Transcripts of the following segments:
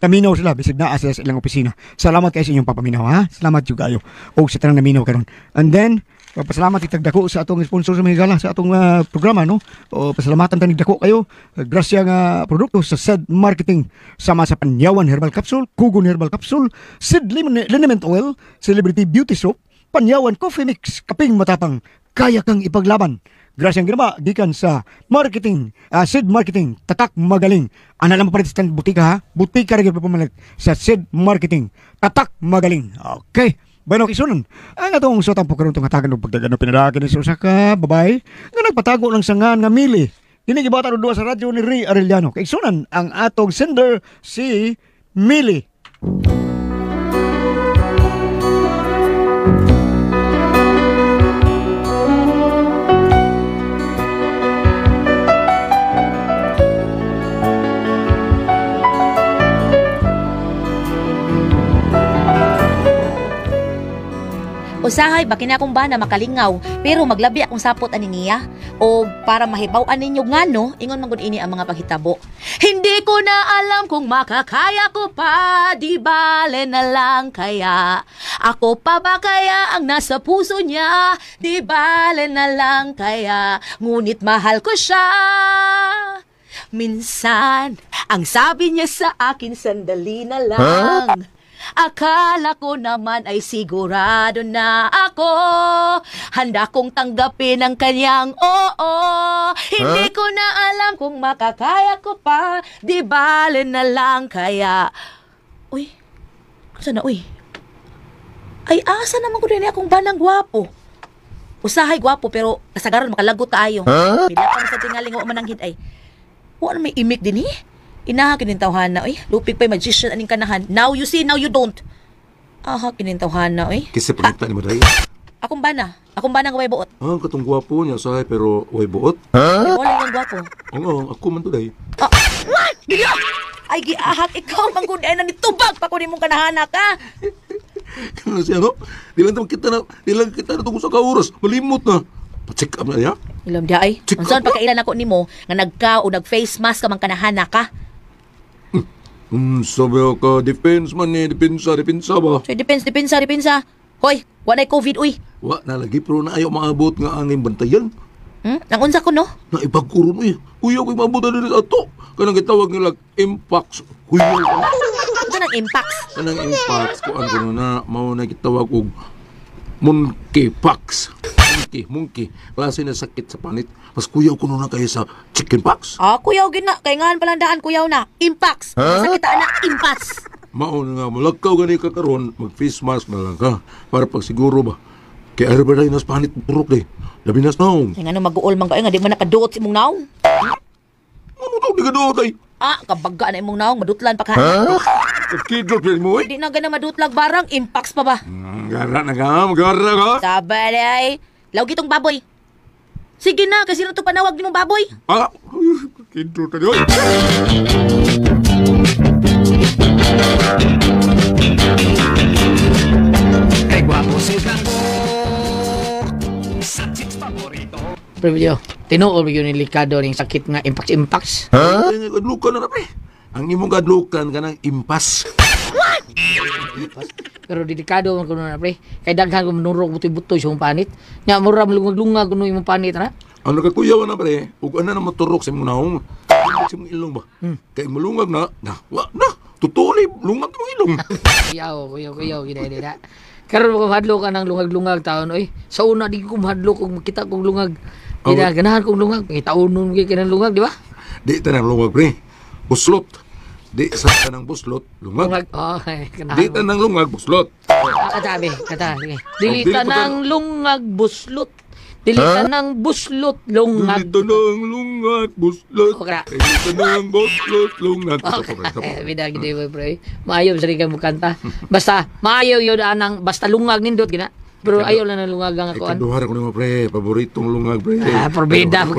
Naminaw sila bisag naa sila sa ilang opisina. Salamat kayo sa inyong papaminaw ha. Salamat jud kayo. Og sa tanang naminaw karon. And then pasalamat itag dako sa atong sponsor sa mga higala sa atong programa no. O pasalamatan tanig dako kayo. Grasya nga produkto sa Sed Marketing sama sa Panyawan Herbal Capsule, Kugon Herbal Capsule, Sid Liniment Oil, Celebrity Beauty Soap, Panyawan Coffee Mix, kaping matapang, kaya kang ipaglaban. Grasyang ginawa gikan sa marketing, Sid Marketing, tatak magaling. Ana lang palit sa butika ha. Butika ra gyud pamalit sa Sid Marketing, tatak magaling. Okay. Bueno, kisunan. Ang atong suotang po karon tong hatagan og pagdagan og pinadaki ni sa usa ka babae nga nagpatago ng sangan nga Mili. Kini gibata og duwa sa radyo ni Ray Arellano. Kaigsunan ang atong sender si Mili. Usahay ba kina akong bana makalingaw pero maglabi akong sapot ani niya o para mahibaw-an ninyo ngano ingon man gud ini ang mga paghitabo. Hindi ko na alam kung makakaya ko pa, di bale na lang kaya. Ako pa ba kaya ang nasa puso niya, di bale na lang kaya. Ngunit mahal ko siya. Minsan, ang sabi niya sa akin, sandali na lang. Huh? Akala ko naman ay sigurado na ako. Handa kong tanggapin ang kanyang oo. Hindi ko na alam kung makakaya ko pa. Di bale na lang kaya. Uy, saan na uy? Ay, asa naman ko rin akong banang gwapo. Usahay gwapo pero kasagaran makalagot tayo. Huh? Pila pa sa tingaling o mananghid ay. Wala may imik din eh. Inaha kinintawhana oy. Lupig pa'y magician aning kanahan. Now you see, now you don't. Aha kinintawhana oy. Kasi pangita ni Maday. Akong bana. Akong bana nga way buot. Ah, katong gwapo niya sahay pero way buot. Huh? Wala yung gwapo. Oo, ako man today. Ah, what? Ay giahak ikaw man gud ay nanitubag pa ko nimong kanahana ka. Kana siya no? Di lang kita na, di lang kita na tungkol sa kauras. Malimot na. Pa-check up na niya. Ilam diya ay. Unsaon pagkailan ako nimo nga nagka o nag-face mask ka man kanahana ka? Sabi ka, defense man eh, depensa, depensa ba? So, defense, depensa, depensa. Hoy, wa na'y COVID, uy. Wa na lagi, pero na ayaw maabot nga ang bantayan. Hmm? Ang unsa ko, no? Na ipagkuron, uy. Kuya ko'y maabot na din ato. Kanang gitawag nila, impacts. Kuya ko. Ito ng impacts? Kanang impacts, kuan ko na, mao na gitawag og monkey pox. Monkey, monkey. Klase na sakit sa panit. Mas kuyaw ko na kayo sa chicken pox. Ah, kuyaw gina. Kaya nga palang daan, kuyaw na. Impax. Huh? Sakit na, impas. Mauna nga, malakaw gani ka karon, mag-face mask na lang ka. Para pagsiguro ba. Kaya ari ba na nas panit purok day. Labi nas naong. Kaya nga no, mag-uol man kayo nga, di man nakaduot si imong naong. Ano daw, di ka duot ay? Ah, kabaga na imong naong, madutlan pa ka. Huh? Kidrot na mo eh. Di na gana madutlag barang, impax pa ba? Gara na ka, gara ka. Sabay ay. Lawgi tong baboy. Sige na, kasi na ito panawag ni mong baboy. Ah, kidrot na yun. Kay gwapo si Gangko sa chicks paborito. Pero yo, tinuod yun ni Likado ning sakit nga impax-impax. Huh? Kadlukan na pre. Ang imong kadlukan ka ng impas. What? Pero delikado man kuno na pre. Kay daghan ko manurok butoy-butoy sa imong panit. Nya mura malungag-lungag kuno imong panit na. Ang nakakuyaw na pre, ug ana na maturok sa imong naong. Sa imong ilong ba? Kay malungag na, na wa na. Totoo ni lungag imong ilong. Kuyaw, kuyaw, kuyaw gid na. Karon ko mahadlok ka ng lungag-lungag taon oy. Sa una di ko mahadlok og makita kog lungag. Di na ganahan kog lungag, ngitaunon gyud kanang lungag, di ba? Di tanang lungag pre. Buslot. Di sa tanang buslot, lungag. Lungag. Oh, ganahan. Di tanang lungag, buslot. Ah, kata, kata, sige. Dili tanang lungag, buslot. Dili tanang buslot, lungag. Dili tanang lungag, buslot. Dili tanang buslot, lungag. Okay. Bida gid mo pre. Maayo sa ka mukanta. Basta maayo yun anang basta lungag nindot gina. Pero ayaw lang ng lungag ang ako. Ikaduhara ko nimo pre, paboritong lungag pre. Ah, porbida ko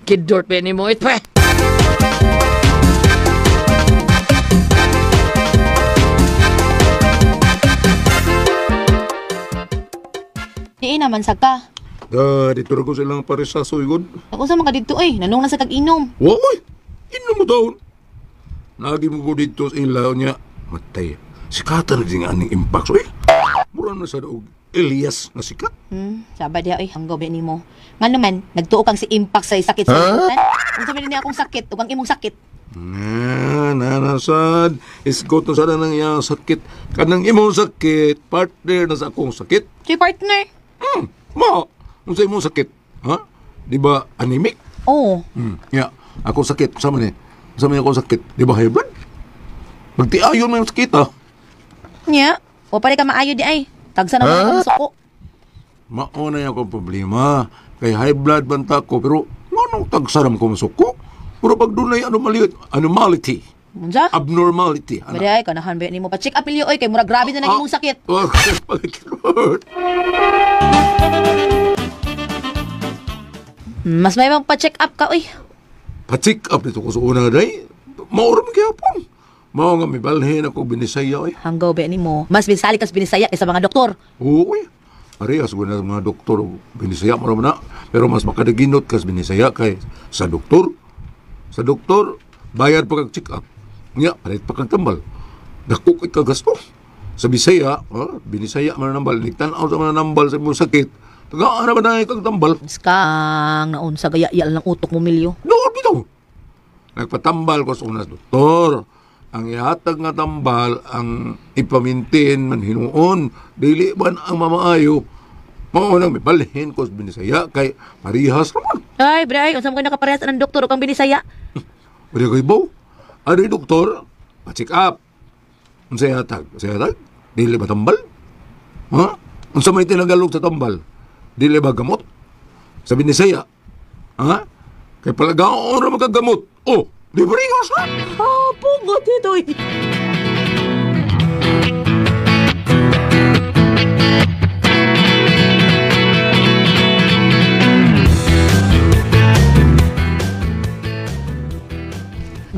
kidort pa nimo it pre. Di naman sa ka. Da, dito ra ko silang parisaso igod. Ako sa mga dito ay, nanong na sa tag-inom. Wa oy. Inom mo taon. Nagi mo ko dito sa ila niya. Matay. Sikatan na din aning impact. So, mura na sa og Elias nga sikat. Saba diha oy, hanggaw ba nimo. Ngano man, nagtuo kang si impact sa sakit sa libutan. Unsa man ni akong sakit ug ang imong sakit? Na, nanasad. Isgot na sana ng iyang sakit. Kanang imong sakit, partner na sa akong sakit. Si partner. Ma, unsa imong sakit? Ha? Di ba anemic? Oh. Ya, ako sakit. Sama ni. Sama ni akong sakit. Di ba high blood? Magtiayon man yung sakit, ha? Nya, o pare ka maayo di ay. Tagsa naman ako masuko. Mao na yung akong problema. Kay high blood banta ko, pero nganong tagsaram ko masuko? Pero pag dunay anomality, Unsa? abnormality. Bari ay kanahan ba nimo pa check up oy kay murag grabe na nang imong sakit. Oh, Mas may bang pa-check up ka oy. Pa-check up dito ko sa una day. Maura man gihapon. Mao nga mibalhin ako binisaya oy. Hanggaw ba nimo? Mas binsali kas binisaya kaysa mga doktor. Oo oy. Parehas ko na mga doktor binisaya mo naman na. Pero mas makadaginot kas binisaya kay sa doktor. Sa doktor, bayad pa kag check up. Nya, palit pa kag tambal. Dako kay kagasto. Sa Bisaya, binisaya man nambal, nagtan-aw sa mga nambal sa imong sakit. Tagaan na ba na kag tambal? Skang naunsa gaya ya lang utok mo milyo. Noon bitaw. Nagpatambal ko sa unas doktor. Ang ihatag nga tambal, ang ipamintin man hinuon, dili man ang mamaayo. Mao nang mibalhin ko sa binisaya kay parihas raman. Ay, bre ay, unsa man kay nakaparehas ng doktor ug ang binisaya? Wala kay baw. Ano yung doktor? Pa-check up. Unsa ihatag? Unsa ihatag? Dili ba tambal? Ha? Unsa may tinagalog sa tambal? Dili ba gamot? Sa binisaya? Ha? Kay palagaon ra magkagamot. Oh, di parehas ra. Oh, pungot ito eh.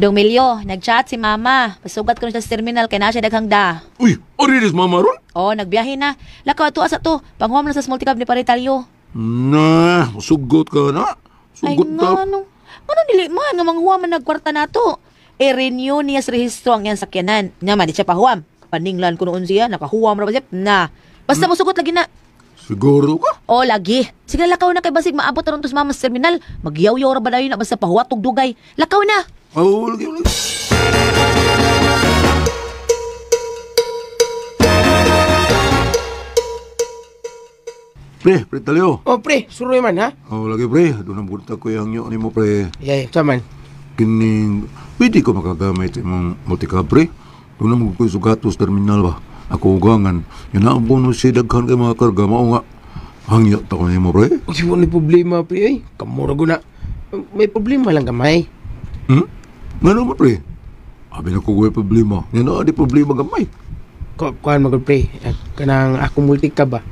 Dong Milyo, nag-chat si Mama. Pasugat ko na siya sa terminal kay na siya daghang da. Uy, orilis mama ron? Oh, nagbiyahe na. Lakaw ato asa to. Panghuam na sa small cab ni Paritalyo. Na, sugot ka na. Ay, Sugot nga, ta. ano. Ano dili man, nga manghuam man nagkwarta na to. E renew niya sa rehistro ang iyang sakyanan. Nga man, di siya pahuam. Paninglan ko noon siya, nakahuam ra ba siya? Na. Basta musugot lagi na. Siguro ka? O, lagi. Sige, lakaw na kay basig maabot na ron to sa mama sa terminal. Magyaw-yaw ra ba dayon na basta pahuwat og dugay. Lakaw na. Oh, lagi, lagi. Pre, pre, talyo. Oh, pre, suroy man, ha? Oh, lagi, pre. Doon ang bunta ko yung hangyo ni mo, pre. Yay, sa man. Kining, pwede ko makagamit imong multicab, pre. Doon ang ko sugatos terminal ba. Ako ugangan. Yun na ang bonus siya daghan kay mga karga. Mao nga, hangyo ta ko nimo, pre. Uy, wala problema, pre, ay. Kamura ko na. May problema lang gamay. Ngano mo, pre? Abi na ko may problema. Yan na, di problema gamay. Kuan magod, pre. Kanang ako multicab ba?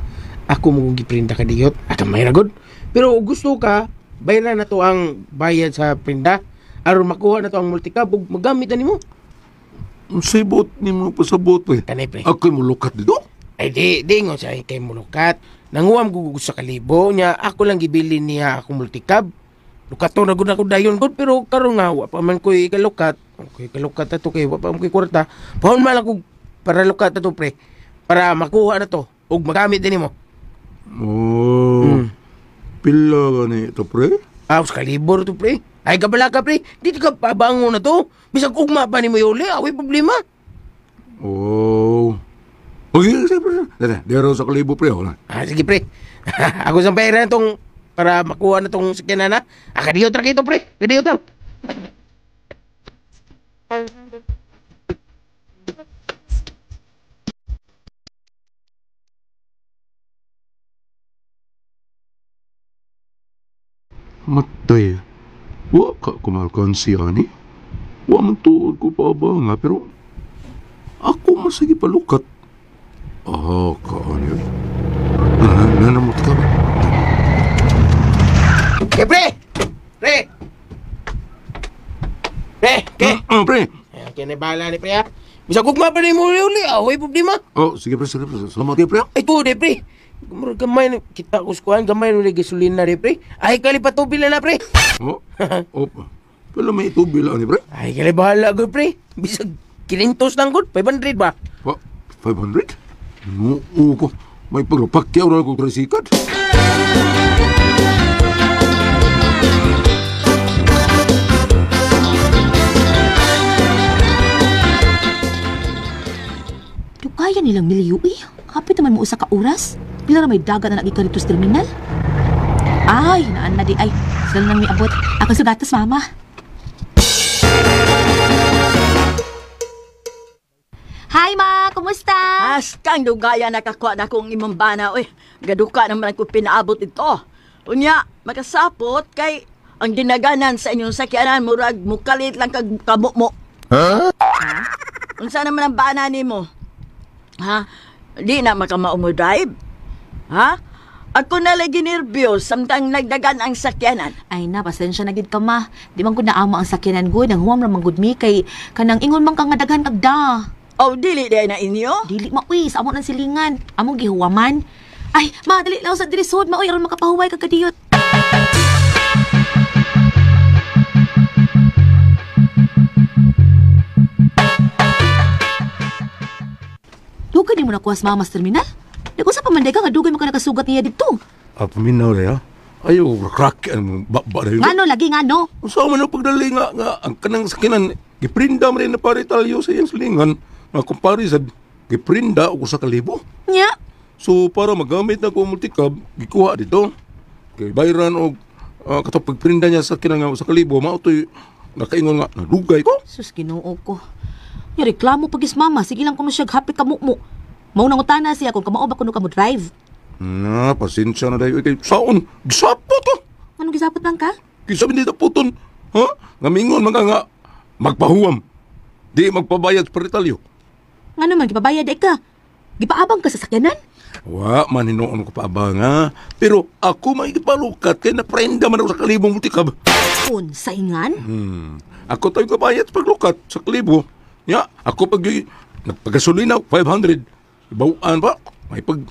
Ako mo giprinta ka diyot. Gamay ra gud. Pero gusto ka, bayaran na to ang bayad sa prinda. Aron makuha na to ang multicab ug magamit na nimo. Unsay buot nimo pasabot, pre? Kanay, pre. Ako'y mulukat dito. Ay, di ingon sa kay mulukat. Nanguam ko sa kalibo niya, ako lang gibilin niya akong multicab. Lukato na gud ako dayon gud pero karon nga wa pa man ko'y kalukat. Ko'y kalukat ato kay wa pa man ko'y kwarta. Paon man ako para lukat ato pre. Para makuha na to ug magamit din nimo. Oh. Pila ka ni ito, pre? Ah, sa kalibo to pre. Ay kabala ka pre. Dito ka pabango na to. Bisag ugma pa nimo yuli, away problema. Oh. Okay, sige, pre. Dere, dere sa kalibo, pre. Wala. Ah, sige pre. Ako sang pera tong para makuha na tong sakyanan na. Ah, kadiyo tra kito pre. Kadiyo ta. Matay. Wa ka kumalkansi, ani. Wa man tuod ko pa ba nga, pero ako masigi palukat. Ah, kaani. Nanamot ka ba? Ke pre. Pre. Pre, ke. Ah, pre. Ay, kaya na bahala ni pre ha. Bisag ugma pa nimo uli, away problema. Oh, sige pre, sige pre. Salamat kayo, pre. Ay, tuod eh, pre. Murag gamay na, kita ko sa kuwan, gamay na gasolina re, pre. Ay, kali patubil na pre. Oh, oh. Pero may itubil ani, pre. Ay, kali bahala ko, pre. Bisag 500 lang gud, 500 ba? Pa, 500? Noo ko. May pagpakyaw na akong trisikad. Dugaya nilang milyo eh. Kapit naman mo usa ka oras. Pila ra may dagat na nagika dito sa terminal. Ay, naan na di ay. Sila nang miabot. Ako sugatos, mama. Hi, ma! Kumusta? Askang dugaya nakakuha na akong imong bana, oy. Gaduka naman ako pinaabot ito. Unya, makasapot kay ang dinaganan sa inyong sakyanan murag mukalit lang kag kamo mo. Ha? Unsa naman ang bana nimo? Ha? Di na makamao mo drive? Ha? Ako na lagi nervyos samtang nagdagan ang sakyanan. Ay na, pasensya na gid ka, ma. Di man gud naamo ang sakyanan gud. Ang huwam ra man gud mi kay kanang ingon man ka nga daghan kagda. Oh, dili day na inyo? Dili ma uy, sa amo ng silingan. Among gihuwaman. Ay, ma, dali lang sa diri sud, ma uy, aron makapahuway kag kadiyot. Dugay di mo nakuha sa mama sa terminal? Nag-usa pa man day ka nga dugay mo ka nakasugat niya dito. Ah, paminaw na ya. Ayaw, crack ang baba na yun. Ngano lagi ngano? Unsa man ang pagdali nga, nga ang kanang sakinan, giprinda man rin na paritalyo sa iyang silingan, nga kumpare sa giprinda og usa ka libo. Nya. So para magamit na ko ang multicab, gikuha dito. Kay bayran og katong pagprinda niya sa sakinan nga usa ka libo, mao to'y nakaingon nga nadugay ko. Sus, Ginoo ko. Nya reklamo pagis mama, sige lang kuno siya hapit ka mo. Mao nangutana siya kung kamao ba kuno ka mo drive. Na, pasensya na dayo kay saon, gisapot to. Anong gisapot lang ka? Kinsa man dito puton? Ha? Nga mingon man ka nga magpahuwam. Di magpabayad sa paritalyo. Ngano man gipabayad ay ka? Gipaabang ka sa sakyanan? Wa man hinuon ko paabang ha. Pero ako may gipalukat kay naprenda man ako sa kalibong multikab. Unsaingan? Ako tayo kabayad sa paglukat sa kalibo. Ya, ako pag nagpagasolina 500. Ibawaan pa. May pag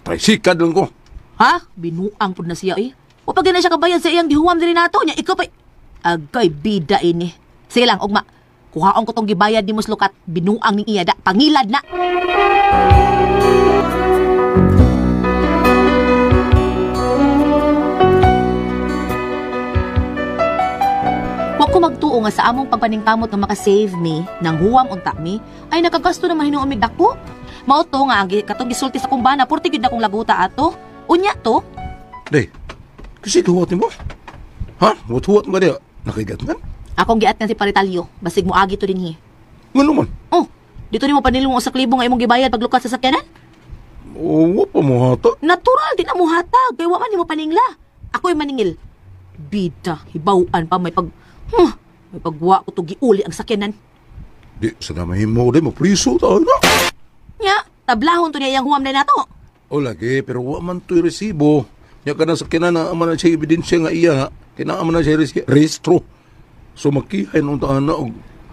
tricycle lang ko. Ha? Binuang pud na siya eh. O pag na siya kabayad sa iyang gihuwam diri nato nya ikaw pa agay bida ini. Sige lang ugma. Kuhaon ko tong gibayad ni Muslukat. Binuang ning iya da pangilad na. Wa ko magtuo nga sa among pagpaningkamot nga maka-save me nang huwam unta mi ay nakagasto naman hinuon mig dako. Mao to nga ang katong gisulti sa akong bana purti gyud akong laguta ato. Unya to. Day, kasi huwat nimo. Ha? Huwat-huwat mo ka diya. Nakaigat man? Akong giat nga si Paritalyo. Basig mo agi to dinhi. Ngano man? Oh, dito nimo panilong usa ka libo nga imong gibayad paglukat sa sakyanan? O, wa pa mo hata. Natural di na mo hatag kay wa man nimo paningla. Ako'y maningil. Bida, hibaw-an pa may pag may pagwa ko to giuli ang sakyanan. Di, sa namahimo di, mapriso tayo na. Nya, tablahon to niya iyang huwam na nato. O lagi, pero wa man to'y resibo. Nya ka na sa kinana, ama na siya ebidensya nga iya, kinama na siya rehistro. So makihay nung taan na og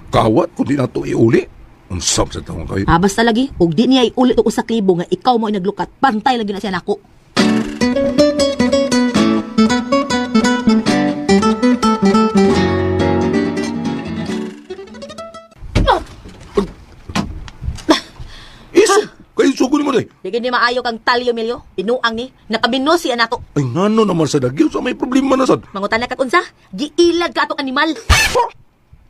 kawat kung di na to iuli. Unsam sa taong kayo. Ah, basta lagi, og di niya iuli to usa ka libo nga ikaw mo ay naglukat, bantay lagi na siya nako. Iso! Kayo sugo ni mo day. Di gini maayo kang talyo milyo, binuang ni, nakabino siya nato. Ay ngano naman sa dagyo sa may problema na sad. Mangutan na kag unsa, giilad ka atong animal. Ha?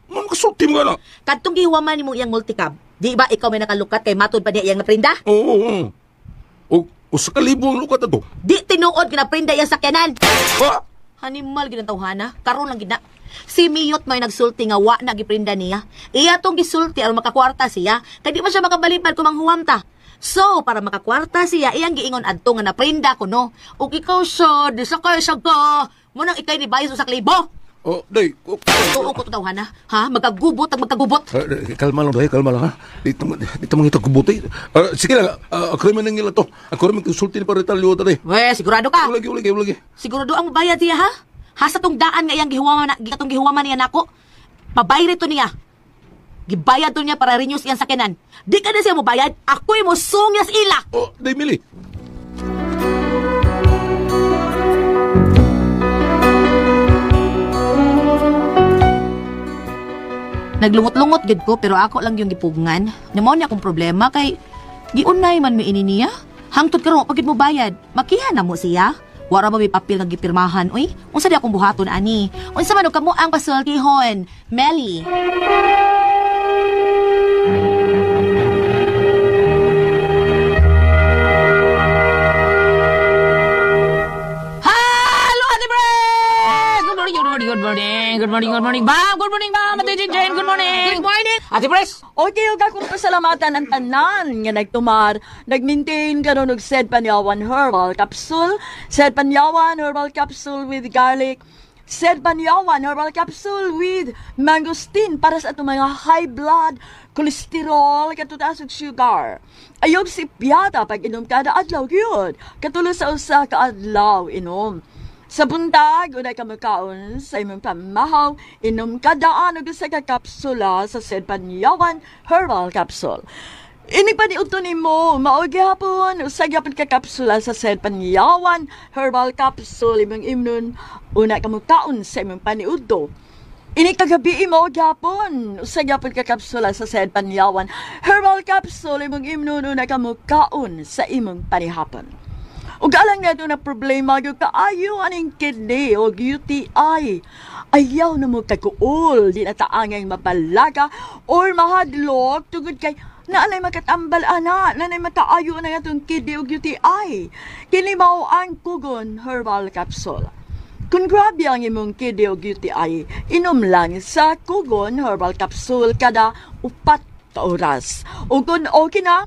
Man kasulti mo nga na. Kadtong gihuwaman nimo iyang multicab, di ba ikaw may nakalukat kay matud pa niya iyang naprinda? Oo, oo. O, usa ka libo ang lukat ato. Di tinuod ginaprinda iyang sakyanan. Ha? Animal gid ang tawhana, karon lang gid na. Si Miyot may nagsulti nga wa na giprinda niya. Iya tong gisulti aron makakwarta siya, kay di man siya makabalibad kung manghuwam ta. So, para makakwarta siya, iyang giingon adto nga naprinda kuno. Ug ikaw siya, di sa kay siya ka. Mo nang ikay ni bayos usa ka libo. Oh, day. Oh. Tuo ko to tawhana, ha? Magkagubot ag magkagubot. Kalma lang, day, kalma lang ha. Dito, dito mga ito kubuti. Sige lang, ako rin manangil to. Ako rin magkonsulti ni Paritalyo today. We, sigurado ka. Ulagi, ulagi, ulagi. Sigurado ang bayad siya, ha? Ha sa tong daan nga iyang gihuwaman na, katong gihuwaman niya nako. Pabayri to niya. Gibayad to niya para renew iyang sakyanan. Di ka na siya mobayad, ako'y mosungyas ila. Oh, day, Mili. Naglungot-lungot gid ko pero ako lang yung gipugngan. Namo niya akong problema kay giunay man mi ini niya. Hangtod karon wa pa gid mo bayad. Makiha na mo siya. Wara ba may papel nga gipirmahan oy? Unsa di akong buhaton ani? Unsa man og kamo ang pasultihon? Melly. Hello, Ate Pres! Good morning, good morning, good morning. Good morning, good morning, Bam! Good morning, Bam! Ate Jen, good morning! Good morning! Ate Pres! Okay, ug akong pasalamatan ang tanan nga nagtumar, nagmaintain karon og Sed Panyawan Herbal Capsule, Sed Panyawan Herbal Capsule with garlic, Sed Panyawan Herbal Capsule with mangosteen para sa atong mga high blood, cholesterol, katutaas ug sugar. Ayog si piyata pag inom kada adlaw gyud. Katulo sa usa ka adlaw inom. Sa buntag, unay ka makaon sa imong pamahaw, inom kadaan og usa ka kapsula sa Sed Panyawan Herbal Capsule. Ini pa ni udto nimo, mao gihapon usa gyapon ka kapsula sa Sed Panyawan Herbal Capsule imong imnon una ka mokaon sa imong paniudto. Ini kagabi mo gyapon, usa gyapon ka kapsula sa Sed Panyawan Herbal Capsule imong imnon una ka mokaon sa imong panihapon. Ug alang nga na problema gyud kaayo aning kidney o UTI. Ayaw na mo kaguol, di na taangay mabalaga or mahadlok tungod kay naanay makatambal ana, naanay mataayo na nga itong kidney o UTI. Kini mao ang Kugon Herbal Capsule. Kung grabe ang imong kidney o UTI, inom lang sa Kugon Herbal Capsule kada 4 ka oras. O kung okay na,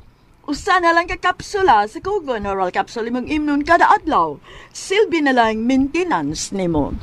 usa na lang ka kapsula sa Kugon Herbal Capsule imong imnon kada adlaw. Silbi na lang maintenance nimo.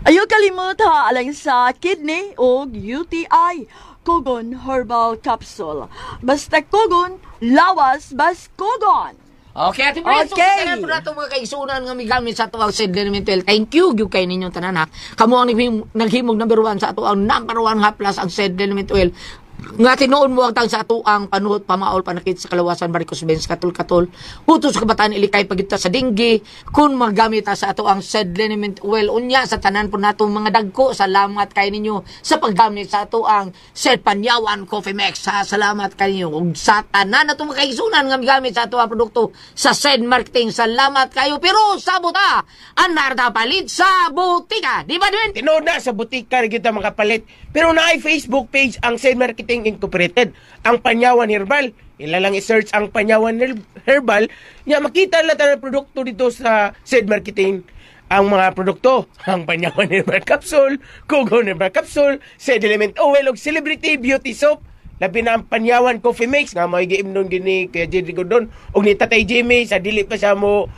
Ayaw kalimot ha alang sa kidney o UTI. Kugon Herbal Capsule. Basta Kugon, lawas bas Kugon. Okay, Ate Pres, Okay. so, tanan po nato mga kaigsunan nga migamit sa ato ang Sed Elemental. Thank you, gyud kay ninyong tanan ha. Kamo ang naghimog number 1 sa ato ang number 1 haplas ang Sed Elemental. Nga tinuon mo ang tang sa ato ang panuhot, pamaol, panakit sa kalawasan, varicose veins, katol-katol. Utos sa kabataan, ilikay pagita sa dinggi. Kung magamit ta sa ato ang Sed Liniment Oil, unya sa tanan po nato mga dagko, salamat kay ninyo sa paggamit sa ato ang Sed Panyawan Coffee Mix. Ha, salamat kayo. Ug sa tanan nato mga kaigsunan nga migamit sa ato ang produkto sa Sed Marketing, salamat kayo. Pero sabot ha, anar ta palit sa butika. Di ba, Dwayne? Tinuod na sa butika rin kita makapalit. Pero naay Facebook page ang Sed Marketing Incorporated, ang Panyawan Herbal. Ila lang i-search ang Panyawan Herbal, nya makita lahat ang produkto dito sa Sed Marketing. Ang mga produkto, ang Panyawan Herbal Capsule, Kugon Herbal Capsule, Sed Element Oil ug Celebrity Beauty Soap. Labi na ang Panyawan Coffee Mix nga may giimnon gini kay Jerry Gordon ug ni Tatay Jimmy sa dili pa siya mo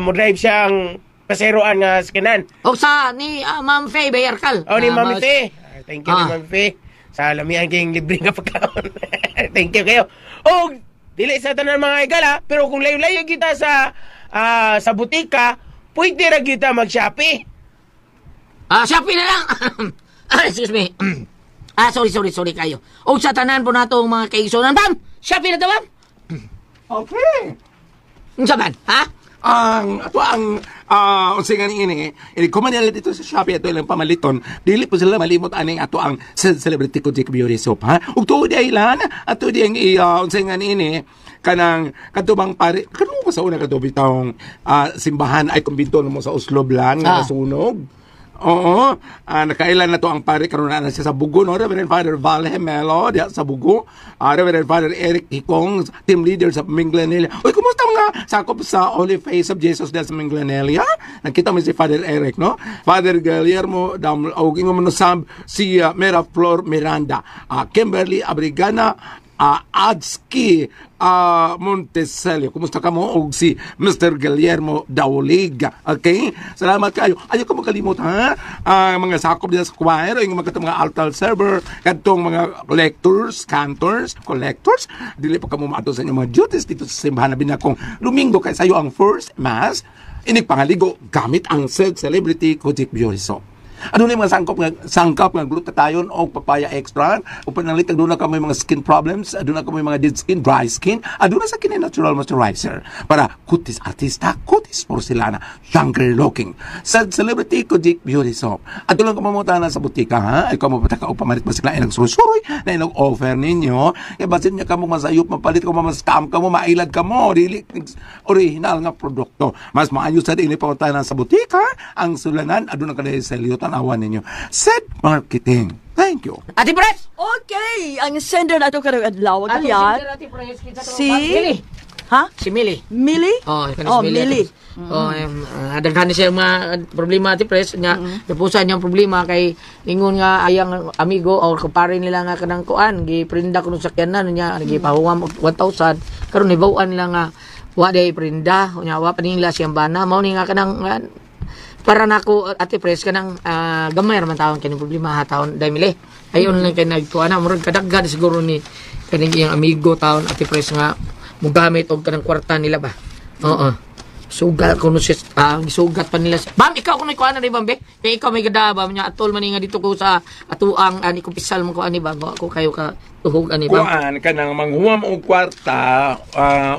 mo drive siyang paseroan nga sakyanan. O sa ni Ma'am Faye Bayarkal. Oh, ni Mami Faye. Thank you ni Mami Faye. Sa lamian kayong libre nga pagkaon. Thank you kayo. O, dili sa tanan mga igala, pero kung layo-layo kita sa sa butika, pwede ra kita mag-Shopee. Shopee na lang. Excuse me. Sorry kayo. O sa tanan po nato mga kaigsunan. Bam! Shopee na to, bam! Okay. Unsa man, ha? Ang ato ang unsa nga ni ini kumanila dito sa Shopee ato ilang pamaliton, dili po sila malimot aning ato ang Celebrity Kojic Beauty Soap ha. Ug tuod ay lan ato di ang unsa nga ni kanang kadto bang pare kanu ko sa una kadto bitawng simbahan ay kumbinto mo sa Oslo Blan nga nasunog. Oo, nakailan na to ang pare karon na siya sa Bugo, no? Reverend Father Val Gemelo diya sa Bugo. Reverend Father Eric Hicong, team leader sa Minglanilla. Uy, kumusta mga sakop sa Holy Face of Jesus diya sa Minglanilla? Nakita mo si Father Eric, no? Father Guillermo Dam og ingon mo sab si Mera Flor Miranda, Kimberly Abrigana, Adski Montecelio. Kumusta ka mo? Og si Mr. Guillermo Daulig. Okay? Salamat kayo. Ayaw ko makalimot, ha? Mga sakop nila sa choir, yung mga mga altar server, kadtong mga lectors, cantors, collectors. Dili pa kamo maadto sa inyong mga duties dito sa simbahan na binakong Domingo kay sayo ang first mass. Inig pangaligo gamit ang Sed Celebrity Kojic Beauty Soap. Ano ni mga sangkap nga glutathione o papaya extract o pananglitan doon na kami mga skin problems, aduna kami mga dead skin, dry skin, aduna sa kini natural moisturizer para kutis artista, kutis porcelana, younger looking. Sa Celebrity Kojic Beauty Soap. Adto lang ka mamutana sa butika ha, ay kamo pataka og pamalit basig na ilang suruy na ilang offer ninyo. Kaya basin niya kamo masayop, mapalit ko, ma-scam kamo, mailad kamo, dili original nga produkto. Mas maayo sa dili pangutana sa butika, ang sulanan aduna ka sa liyotan awan ninyo. Said marketing. Thank you. Ate Pres! Okay, ang sender nato karong adlaw Atong Galyat. sender, Ate Pres, kinsa to? Si Mili. Ha? Si Mili. Mili? Oh, kanis Oh, Mili. Mili. Oh, daghan ni siya mga problema, Ate Pres, nga napusan niyang problema kay ingon nga ayang amigo or kumpare nila nga kanang kuan giprinda kuno sa sakyanan niya gipahuwam og 1,000 karon nibaw-an nila nga wa day prinda unya wa pa nila siyang bana mao ni nga kanang para nako Ate Pres kanang gamay ra man taon kini problema ha taon dai Mili ayon lang kay nagkuan na murag kadaghan siguro ni kaning iyang amigo taon Ate Pres nga mogamit og kanang kwarta nila ba. Oo. Sugat kuno si sugat pa nila. Bam, ikaw kuno kuan na rin bam be. Kay ikaw may gada bam nya atol man nga dito ko sa atuang ani kumpisal mo ko ani bam. Wa ko kayo ka tuhog ani bam. Kuan kanang manghuwam og kwarta,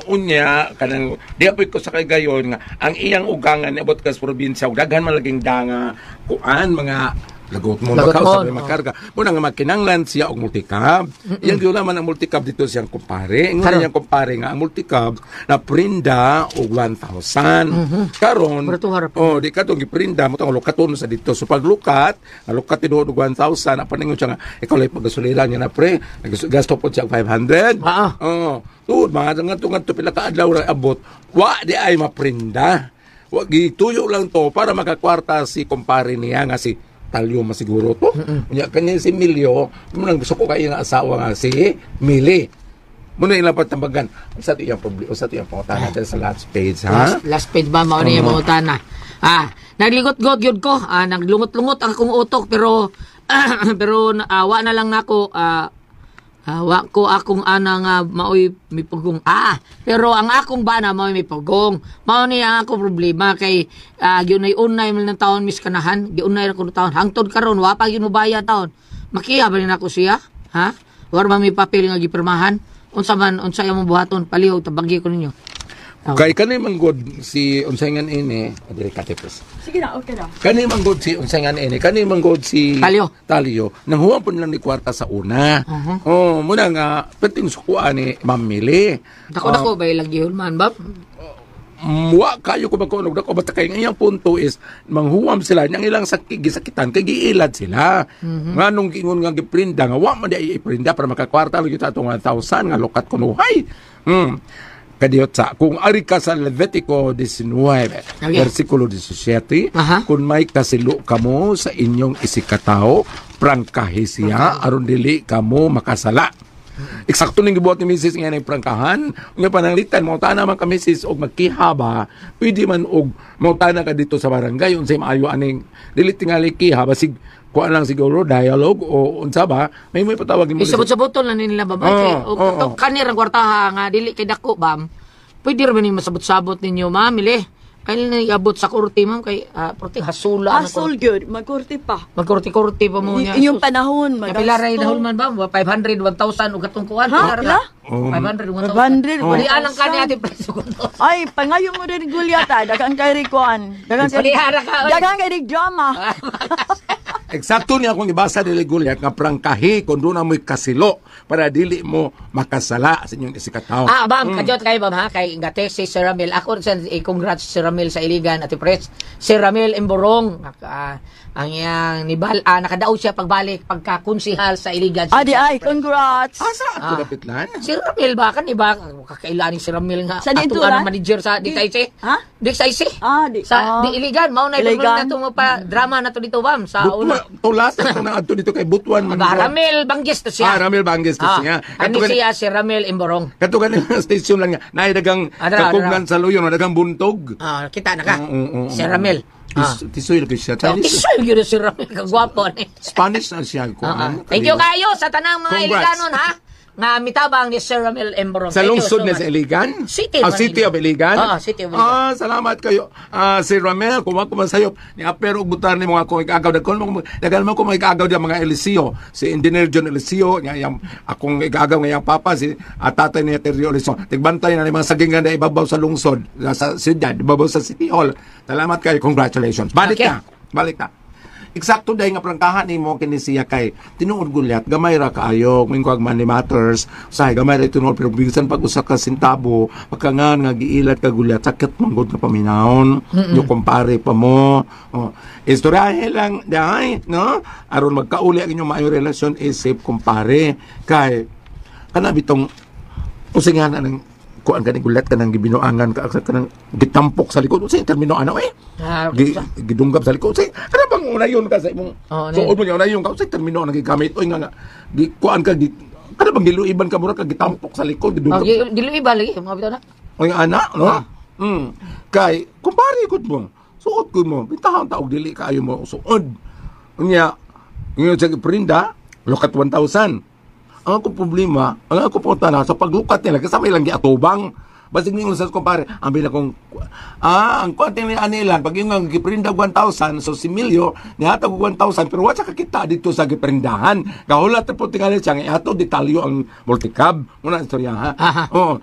unya kanang di apoy ko sa kay gayon nga ang iyang ugangan niabot kas probinsya ug daghan man laging danga kuan mga lagot mo Lagot makaw mo, sa may makarga muna nga makinanglan siya og multicab. Iyang gyud man ang multicab dito siyang kumpare. Ingon Karon. niyang kumpare nga ang multicab na prinda og 1,000. Karon Pero tuha ra pa. oh, di katong giprinda mo tong lukaton sa dito. So paglukat, nalukat tinuod og 1,000, apan ningon siya nga ikaw lay paggasolina niya na pre, gasto po siya og 500. Ah. Oo. Tuod mga ngadto pila ka adlaw ra abot. Wa di ay maprinda. Wa gituyo lang to para makakwarta si kumpare niya nga si Talyo masiguro to. Unya kanya si Milyo, mo nang gusto ko kay nga asawa nga si Mili. Muna ilang patambagan. Sa ito iyang problema, sa ito iyang pangutana dyan sa last page, ha? Last page ba mao ni mga utana. Nagligot-got gyud ko. Naglungot-lungot ang akong utok pero pero wa na lang nako wa ko akong ana nga maoy mipugong. Pero ang akong bana maoy mipugong. Mao ni ang akong problema kay giunay-unay man ng taon mis kanahan, giunay ra ko ng taon. Hangtod karon wa pa gyud mobayad taon. Makiha ba ni nako siya? Ha? War ba may papel nga gipirmahan? Unsa man unsa imong buhaton palihog tabagi ko ninyo. Oh. Kay kani manggod si unsay nga ini, diri ka tipis. Sige na, okay na. Kani manggod si unsay nga ini, kani manggod si Talyo. Talyo, nanghuwam po nilang ni kwarta sa una. Oh, muna nga perting sukuan ni Ma'am Mili. Dako dako ba lagi hulman bab? Wa kayo ko magkunog dako basta kay ang iyang punto is manghuwam sila niyang ilang sakit gisakitan kay giilad sila. Nganong giingon nga giprinda nga wa man di ay iprinda para makakwarta lang gyud atong 1,000 nga lukat kunuhay. Kadiyot sa kung ari ka sa Levitico 19 versikulo 17, kung may kasilo kamo sa inyong isikatao, prangkahi siya aron dili kamo makasala. Eksakto ning gibuhat ni Mrs. nga ning prangkahan. Nga pananglitan mo tana man ka Mrs. og magkiha ba, pwede man og mautana ka dito sa barangay unsay maayo aning dili tingali kiha basig kuan lang siguro dialogue o unsa ba may patawag nimo. Isabot-saboton lang nila ba Oo, kay o oo. kani rang kwartaha nga dili kay dako bam. Pwede ra ba ni masabot-sabot ninyo ma'am ile? Kay na iabot sa korte ma'am kay korte hasula ang Asol gyud, magkurti pa. Magkorte-korte pa mo niya. Inyong panahon, Kaya pila ray magasto. nahulman ba? 500, 1,000 ug katong kuan. Ha? Pila ra Pila? ba? 500, 500, 1,000. Wali anang kani 1,000. ate preso ko. Ay, pangayo mo rin gulyata. Daghang kay Rikuan. Daghang kay Palihara ka, oy. Daghang kay drama. Eksakto niya akong ibasa dili Goliath nga prangkahi kung doon mo'y kasilo para dili mo makasala sa inyong isikataw. Bam, kajot kayo bam ha kay gate si Sir Ramil. Ako sa congrats si Sir Ramil sa Iligan Ate Pres. Sir Ramil Emborong ang iyang nibal nakadaog siya pagbalik pagka-konsihal sa Iligan. Adi ay, congrats. Asa ato dapit lan? Sir Ramil ba kan iba kakailan ni Sir Ramil nga Sa dito, ato ra? ang manager sa di Taise. Ha? Di Taise. Di Sa di Iligan mao na Iligan. na mo pa drama na to dito bam sa una. Tulas na na adto dito kay Butuan man. Ba, Ramil Banggis to siya. Ramil Banggis to siya. Ani siya si Ramil Emborong. Kato ganing station lang nga naay dagang kakugnan sa luyon, dagang buntog. Kita na ka. Si Ramil. Tisoy lagi siya. Chinese. Tisoy gyud si Ramil kagwapo ni. Spanish na siya ko. Thank you kayo sa tanang mga Congrats. Iliganon ha. Nga mitabang ni Sir Ramil Emboron. Sa Thank you lungsod so na much. sa Iligan? City Ah, man City Iligan. of Iligan? Oo, City of Iligan. Ah, salamat kayo. Ah, Sir Ramel, kung ako man sayop, ni apero og butar ni mga akong igagaw. Daghan mo ko mga igagaw di mga Eliseo. Si Engineer John Eliseo, nga iyang, akong igagaw nga iyang papa, si tatay niya Terrio Eliseo. Tigbantay na ni mga sagingan na ibabaw sa lungsod, sa siyudad, ibabaw sa City Hall. Salamat kayo. Congratulations. Balik Okay. na. Balik na. Eksakto dahil nga prangkahan nimo kini siya kay tinuod gulyat gamay ra kaayo moingon kag money matters say gamay ra tinuod pero bisan pag usa ka sentabo pagkangan nga giilat ka gulyat sakit man gud nga paminawon yo kumpare pa mo oh istoryahe lang dahay no aron magkauli ang inyong maayong relasyon isip kumpare kay kana bitong usingan ng kuan kaning gulat kanang gibinuangan ka kanang gitampok sa likod unsay termino ano eh Ah, gidunggap sa likod unsay kana bang unayon ka sa imong Oo, ano suod mo niya unayon ka unsay termino ang gigamit oy nga nga gi kuan ka gi kana bang giluiban ka mura ka gitampok sa likod Oh, gidunggap dili iba lagi mga bitaw na. oy ana no kay kumpare gud mo suot ko mo bitahan ta og dili kaayo mo suod unya ngayon sa prinda lukat 1,000. Ang akong problema, ang ako punta na sa paglukat nila kasama ilang giatubang. Basig ningon sa kumpare, ang bila kong ang kuan ni anilan pag yung ang giprinda 1,000 so si Milyo nihatag og 1,000 pero wa siya kakita dito sa giprindahan. Kahulat na po tingali siya nga iato detalyo ang multicab. Muna istorya ha. Aha. Oo.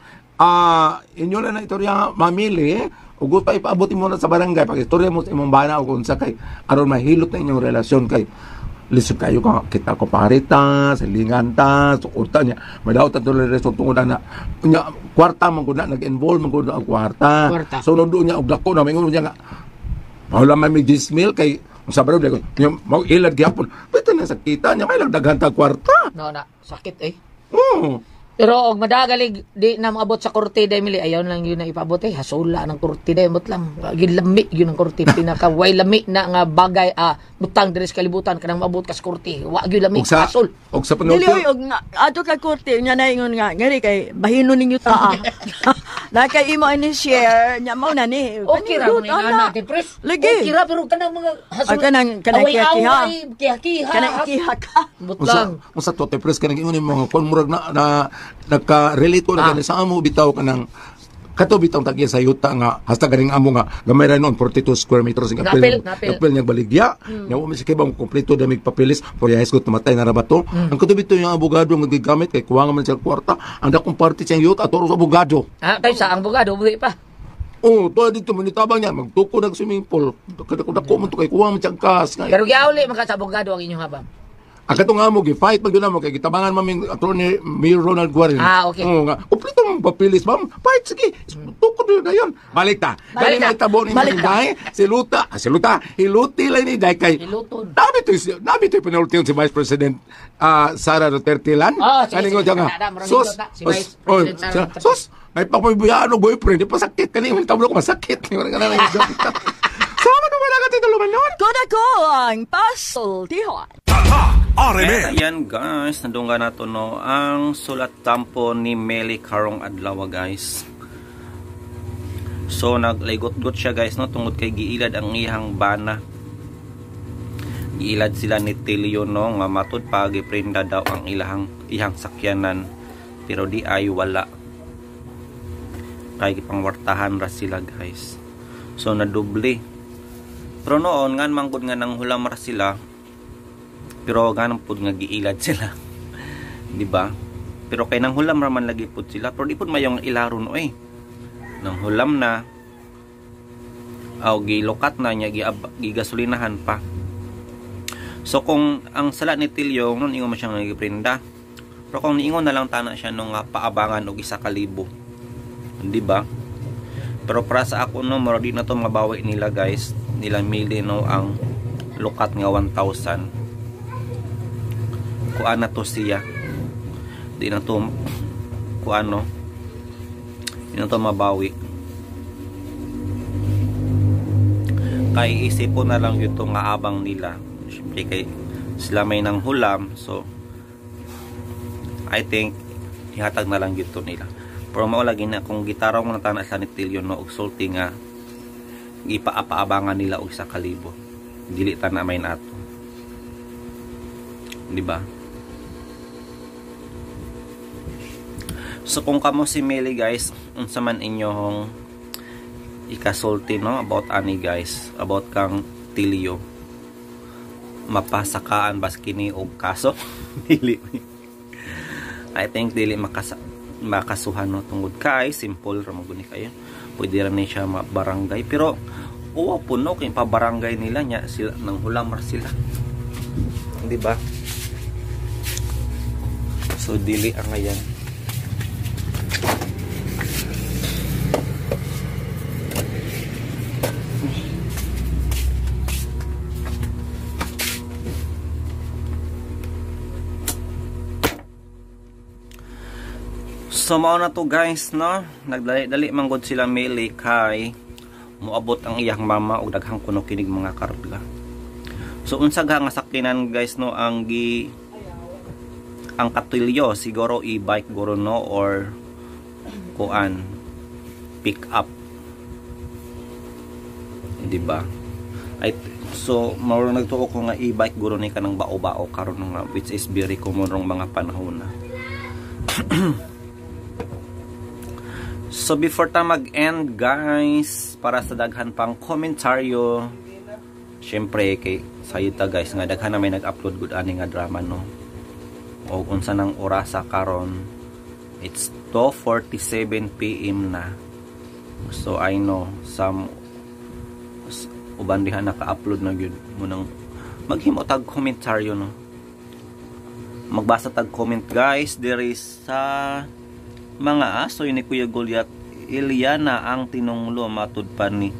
Inyo na na istorya mamili ug pa ipaabot mo na sa barangay pag istorya mo sa imong bana o kung sa kay aron mahilot na inyong relasyon kay lisod kayo ka kita ko parita silingan ta sukurta niya madaot ato relasyon tungod ana nya kwarta man gud na nag-involve man gud ang kwarta. Kwarta. So doon niya og dako na maingon niya nga wala man may 10 mil kay sa barangay ko nya mao ilad gyapon pwede na sakita niya may lang daghan ta kwarta. No na, sakit eh. Oo. Pero og madagalig di na maabot sa korte dai mili ayaw lang yun na ipaabot eh hasula ng korte dai mot lang gilami yun ang korte pinaka way lami na nga bagay butang diri sa kalibutan kanang maabot ka sa korte wa gyud lami Og sa hasol. og sa Dili panulti oy og nga adto ka korte nya naingon nga ngari kay bahino ninyo ta. Na kay imo ini share nya mao na ni. Okay ra Kanindot, man ana. ana kay pres. Lagi. Okay ra pero kanang mga hasol. Ay, kanang kiha-kiha. Away kiha-kiha. Kanang ikiha ka. But Unsa lang. unsa to te pres kanang ingon mga kon murag na, na nagka-relate ko na gani sa amo bitaw kanang kato bitaw tagya sa yuta nga hasta ganing amo nga gamay ra noon 42 square meters ang Napil, apel napil. apel niyang baligya nya wa mi sa kibang kompleto damig papeles for yahis ko tumatay na ra ba to ang kato bitaw yung abogado nga gigamit kay kuha nga man siya kwarta ang dakong parte siyang yuta atoro sa abogado. Ah, kay sa ang abogado buhi pa. Oh, to dito mo nitabang niya magtuko nag swimming pool kadako man to kay kuha man siyang kas nga. Pero giauli man ka sa abogado ang inyong habang. Ang katong amo gi-fight pag yun amo kay gitabangan mami attorney Mayor Ronald Guarin. Ah, okay. Oo nga. Kompleto mong papilis, ma'am. Fight sige. Tukod yun dayon. Balik ta. Balik ta. Balik ta. Tabo ni Balik ta. Day. Si Luta. Ah, si Luta. Hiluti lang ni Day kay. Hiluton. Nabi to nabi to penulti si Vice President Sara Duterte lan. Ah, sige, Kaningo sige. siya nga. Kada, murag Sus. hilot na. Si sus, Vice oh, President Sara siya, Duterte. Sus. May papabayaan og boyfriend. Di pa sakit. Kani yung tabo ko masakit. Wala ka na lang. Sama na wala ka tituluman nun. Kuda ko ang pasultihan. Kaya ayan guys, nandungga na to no, ang sulat tampo ni Meli karong adlaw guys. So nagligot-got siya guys no, tungod kay giilad ang iyang bana. Giilad sila ni Tilio no, nga matud pa giprinda daw ang ihang sakyanan, pero di ay wala. Kay gipangwartahan ra sila guys. So nadubli. Pero noon ngan manggod nga nang hulam ra sila, pero ganang pud nga giilad sila. Di ba? Pero kay nang hulam ra man lagi pud sila, pero di pud mayong ilaron oy. Nang hulam na aw gilukat na niya gigasolinahan pa. So kung ang sala ni Tilio nun ingon man siyang nagiprinda. Pero kung niingon na lang tana siya nung paabangan og 1,000. Di ba? Pero para sa ako no, mura di na to mabawi nila guys. Nila Mili no ang lukat nga 1,000. Kuan na to siya. Di na to kuan no. Di na to mabawi. Kay isipon na lang yun nga abang nila. Siyempre kay sila may nang hulam, so I think ihatag na lang yun to nila. Pero mao lagi na kung gitaraw mo na tana sa ni Tilio no og sulti nga ipaapangan nila og 1,000. Dili ta na may nato. Di ba? So kung kamo si Meli guys, unsa man inyong ikasulti no about ani guys, about kang Tilio, mapasakaan bas kini og kaso? Dili, I think dili makasuhan no, tungod kay simple ra man guni kayo, pwede ra ni siya barangay, pero uwa po no kay pa barangay nila nya sila nang hulamar sila, di ba? So dili ang ayan. So mao na to guys no, nagdali-dali man gud sila Meli kay moabot ang iyang mama og daghang kuno kinig mga karga. So unsa ga nga sakyanan guys no ang katilyo, siguro e-bike guro no, or kuan pick up, di ba? Ay, so mao nagtuo ko nga e-bike guro ni kanang bao-bao karon nga, which is very common rong mga panahon na. So before ta mag-end guys, para sa daghan pang komentaryo, syempre kay sayo ta guys nga daghan na may nag-upload gud ani nga drama no. O unsa nang orasa karon, it's 2:47 PM na. So I know some uban diha naka-upload na gyud munang maghimo tag komentaryo no. Magbasa tag comment guys diri sa mga asoy ni Kuya Goliath. Iliana ang tinunglo matud pa ni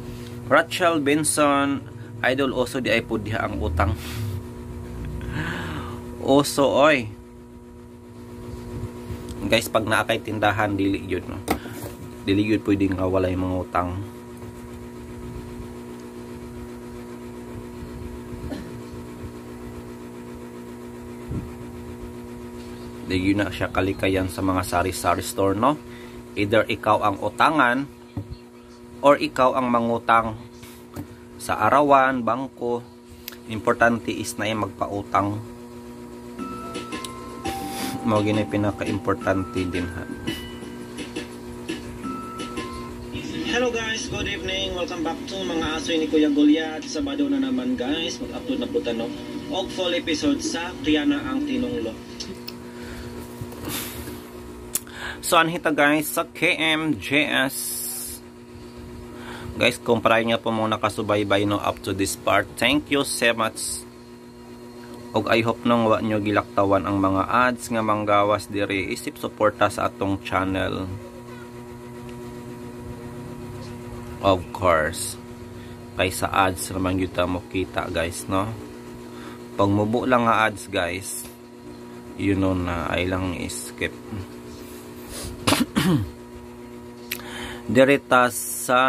Rachel Benson, idol oso di ay pud diha ang utang. Oso oy. Guys, pag naa kay tindahan dili gyud no. Dili gyud pwede nga walay mga utang. Di yun na siya kalikayan sa mga sari-sari store no. Either ikaw ang utangan or ikaw ang mangutang sa arawan, bangko. Importante is na yung magpautang. Mao gini pinaka-importante din ha. Hello guys, good evening. Welcome back to mga asoy ni Kuya Goliath. Sabado na naman guys, mag-upload na po tano og full episode sa Kiana ang Tinunglo. So anhita guys sa KMJS. Guys, kung para nga po mo nakasubaybay no up to this part, thank you so much. Og I hope nung wa nyo gilaktawan ang mga ads nga manggawas diri, isip suporta sa atong channel. Of course, kay sa ads raman gyud ta mo kita guys no. Pag mubo lang nga ads guys, you know na ay lang skip. Direta sa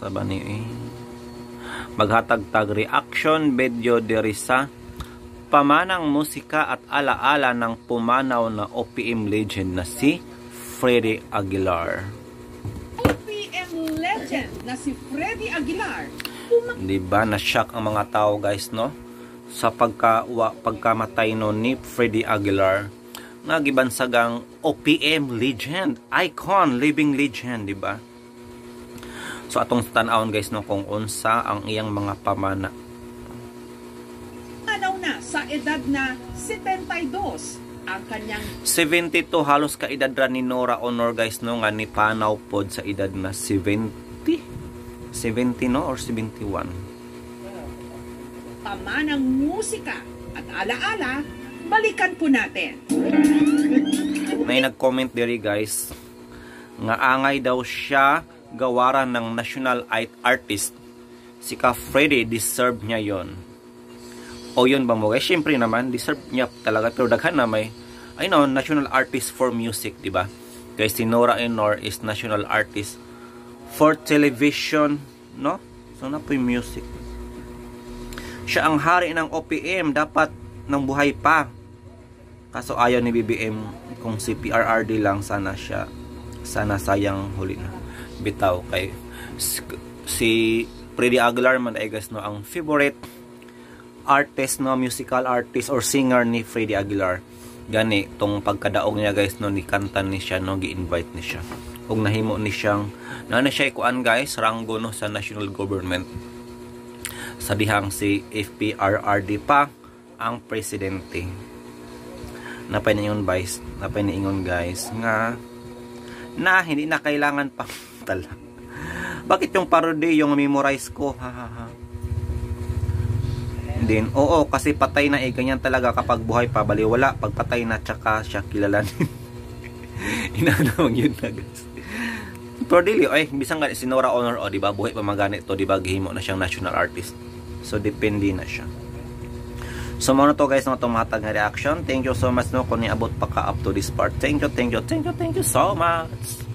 ba ni maghatag-tag reaction video diri sa pamanang musika at alaala ng pumanaw na OPM legend na si Freddie Aguilar. OPM legend na si Freddie Aguilar. Di ba na-shock ang mga tao guys no sa pagkamatay no ni Freddie Aguilar, nga gibansagang OPM legend, icon, living legend, di ba? So atong tan-awon guys no kung unsa ang iyang mga pamana. Pumanaw na sa edad na 72 ang kanyang 72, halos kaedad ra ni Nora Aunor guys no, nga ni panaw pod sa edad na 70 no or 71. Pamanang musika at alaala, balikan po natin. May nag-comment diri guys nga angay daw siya gawaran ng national artist. Si Ka Freddie, deserve niya yon. O yun ba mo guys? Siyempre naman deserve niya talaga, pero daghan na may I know national artist for music, di ba? Guys, si Nora Aunor is national artist for television, no? So na po yung music. Siya ang hari ng OPM, dapat nang buhay pa. Kaso ayaw ni BBM, kung si PRRD lang sana siya. Sana sayang huli na. Bitaw kay si Freddie Aguilar man ay guys no ang favorite artist no, musical artist or singer ni Freddie Aguilar. Gani tong pagkadaog niya, guys, no, ni kanta ni siya, no, gi-invite ni siya. Ug nahimo ni siyang na siya kuan, guys, ranggo, no, sa national government sa dihang si FPRRD pa ang presidente. Napay niingon, guys, napay niingon, guys, nga na hindi na kailangan pa tala. Bakit yung parody yung memorize ko? Ha ha ha. Din, oo, kasi patay na eh, ganyan talaga kapag buhay pa, baliwala, pag patay na tsaka siya kilalanin. Inaano yun na, guys. Pero dili, ay, bisan gani si Nora Aunor, o, di ba, buhay pa magani to, di ba, gihimo na siyang national artist. So, depende na siya. So, mao na to, guys, ng atong mahatag nga reaction. Thank you so much, no, kung niabot pa ka up to this part. Thank you, thank you, thank you, thank you so much.